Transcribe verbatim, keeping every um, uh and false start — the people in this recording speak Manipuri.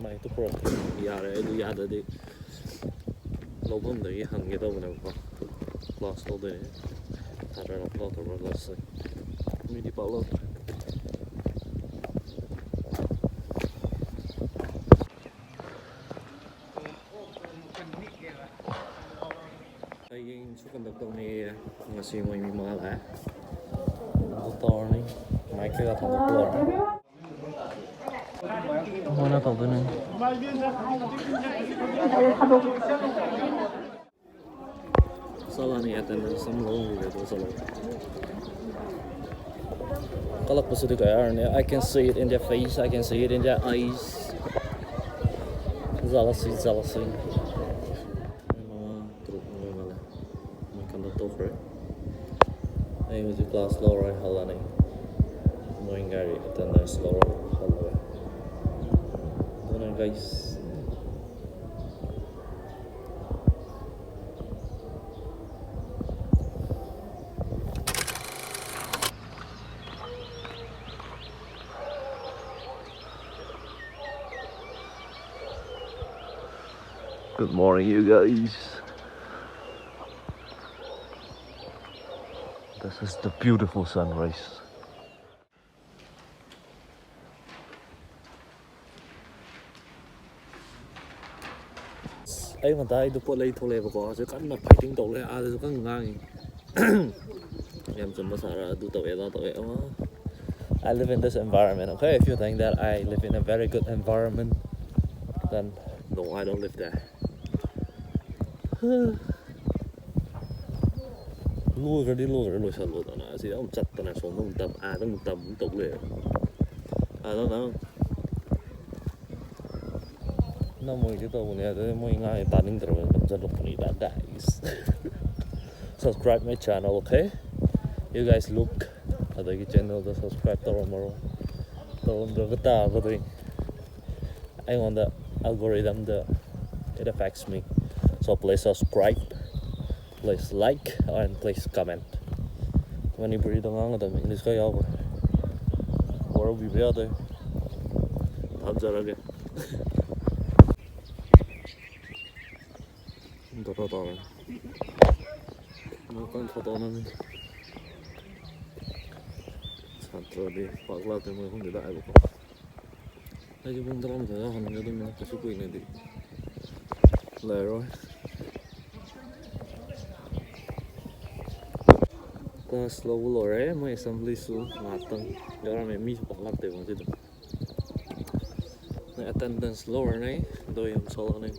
ꯃꯥꯏꯛꯇꯨ ꯄꯨꯔꯛꯇ꯭ꯔꯦ꯫ ꯌꯥꯔꯦ, ꯑꯗꯨ ꯌꯥꯗ꯭ꯔꯗꯤ ꯂꯧꯐꯝꯗꯒꯤ ꯍꯪꯒꯦ ꯇꯧꯕꯅꯦꯕꯀꯣ꯫ ꯀ꯭ꯂꯥꯁ ꯂꯧꯗꯣꯏꯅꯦ꯫ ꯁꯥꯇ꯭ꯔꯅ ꯂꯧꯊꯣꯛꯇꯕ꯭ꯔꯥ ꯀ꯭ꯂꯥꯁꯁꯦ? ꯃꯤꯗꯤ ꯄꯥꯛ ꯂꯧꯗ꯭ꯔꯦ꯫ ꯍꯌꯦꯡꯁꯨ ꯀꯟꯗꯛ ꯇꯧꯅꯤꯌꯦ꯫ ꯉꯁꯤ ꯃꯣꯏ ꯃꯤ ꯃꯉꯥ ꯂꯥꯛꯑꯦ꯫ ꯑꯗꯨ ꯇꯧꯔꯅꯤ꯫ ꯃꯥꯏꯛ ꯀꯩꯀꯥ ꯊꯥꯡꯗꯣꯛꯄ ꯂꯣꯏꯔꯦ꯫ ꯃꯣꯏꯅ ꯇꯧꯗꯣꯏꯅꯦ꯫ ꯆꯠꯂꯅꯤ, attendance ꯑꯃ ꯂꯧꯔꯝꯈꯤꯒꯦ, ꯑꯗꯨꯒ ꯆꯠꯂꯒꯦ꯫ ꯀꯜꯂꯛꯄꯁꯤꯗꯤ ꯀꯌꯥ ꯍꯥꯏꯔꯨꯅꯤ? I can see it in their face, I can see it in their eyes. Jealousy, jealousy. ꯃꯣꯏ ꯃꯉꯥ ꯇꯔꯨꯛ ꯃꯣꯏ ꯃꯥꯜꯂꯦ꯫ ꯃꯣꯏ ꯀꯟꯗꯛ ꯇꯧꯈ꯭ꯔꯦ꯫ ꯑꯩ ꯍꯧꯖꯤꯛ ꯀ꯭ꯂꯥꯁ ꯂꯧꯔꯣꯏ, ꯍꯜꯂꯅꯤ꯫ ꯃꯣꯏ ꯒꯥꯔꯤ ꯑꯦꯇꯦꯟꯗꯦꯟꯁ ꯂꯧꯔꯒ ꯍꯜꯂꯒꯦ꯫ ꯑꯗꯨꯅ ꯒꯥꯏꯁ, Good morning, you guys. This is the beautiful sunrise. ꯑꯌꯨꯛ ꯉꯟꯇꯥ ꯑꯩꯗꯣ ꯄꯣꯠ ꯂꯩ ꯊꯣꯛꯂꯛꯑꯦꯕꯀꯣ꯫ ꯍꯧꯖꯤꯛ ꯀꯟꯅ ꯐꯥꯏꯇꯤꯡ ꯇꯧ ꯂꯩ, ꯑꯥꯗꯁꯨ ꯀꯟꯅ ꯉꯥꯡꯉꯤ꯫ ꯌꯥꯝ ꯆꯨꯝꯕ ꯁꯥꯔ, ꯑꯗꯨ ꯇꯧꯋꯦ, ꯑꯗꯥ ꯇꯧꯋꯦ꯫ ꯑꯣ, I live in this environment, okay? If you think that I live in a very good environment, then no, I don't live there. ꯂꯣꯏꯈ꯭ꯔꯗꯤ ꯂꯣꯏꯈ꯭ꯔꯦ, ꯂꯣꯏꯁꯜꯂꯣꯗꯅ꯫ ꯑꯁꯤꯗ ꯑꯃꯨꯛ ꯆꯠꯇꯅ ꯁꯣꯝꯗ ꯑꯃꯨꯛ ꯇꯝ, ꯑꯥꯗ ꯑꯃꯨꯛ ꯇꯝ ꯇꯧ ꯂꯩꯔꯦ꯫ ꯑꯗꯨꯅ ꯅꯝꯃꯣꯏꯒꯦ ꯇꯧꯕꯅꯦ, ꯑꯗꯨꯗꯤ ꯃꯣꯏ ꯉꯥꯡꯉꯤ ꯇꯥꯅꯤꯡꯗ꯭ꯔꯕꯅꯤꯅ ꯅꯝꯁꯜꯂꯛꯄꯅꯤꯗ, guys. Subscribe my channel, okay? You guys look, ꯑꯗꯒꯤ channelꯗ subscribe ꯇꯧꯔꯝꯃꯔꯣꯏ, ꯇꯧꯔꯝꯗ꯭ꯔꯕ ꯇꯥꯔꯒꯗꯤ ꯑꯩꯉꯣꯟꯗ algorithmꯗ it affects me. So please subscribe, please like, and please comment. ꯃꯅꯤꯄꯨꯔꯤꯗ ꯉꯥꯡꯒꯗꯕꯅꯤ, Englishꯀ ꯌꯥꯎꯈ꯭ꯔꯦ꯫ ꯋꯥꯔꯧꯕꯤꯕ ꯌꯥꯗꯦ꯫ ꯊꯝꯖꯔꯒꯦ꯫ ꯗꯣꯔꯣ ꯇꯧꯔꯦ꯫ ꯃꯣꯏ ꯀꯟꯅ ꯊꯣꯠꯇꯣꯛꯅꯕꯅꯤ꯫ ꯁꯥꯇ꯭ꯔꯗꯤ ꯄꯥꯛ ꯂꯥꯛꯇꯦ, ꯃꯣꯏ ꯑꯍꯨꯝꯗꯤ ꯂꯥꯛꯑꯦꯕꯀꯣ꯫ ꯑꯩꯁꯨ ꯄꯨꯡ ꯇꯔꯥꯃꯥꯊꯣꯏꯗ ꯍꯟꯒꯗꯕꯅꯤꯅ ꯀꯩꯁꯨ ꯀꯨꯏꯅꯗꯤ ꯂꯩꯔꯔꯣꯏ꯫ ꯀ꯭ꯂꯥꯁ ꯂꯧꯕ ꯂꯣꯏꯔꯦ꯫ ꯃꯣꯏ ꯑꯦꯁꯦꯝꯕ꯭ꯂꯤꯁꯨ ꯉꯥꯏꯍꯥꯛꯇꯪ ꯌꯥꯎꯔꯝꯃꯦ꯫ ꯃꯤꯁꯨ ꯄꯥꯛ ꯂꯥꯛꯇꯦꯕ ꯉꯁꯤꯗꯣ꯫ ꯃꯣꯏ ꯑꯦꯇꯦꯟꯗꯦꯟꯁ ꯂꯧꯔꯅꯤ, ꯑꯗꯣ ꯌꯨꯝ ꯆꯠꯂꯅꯤ꯫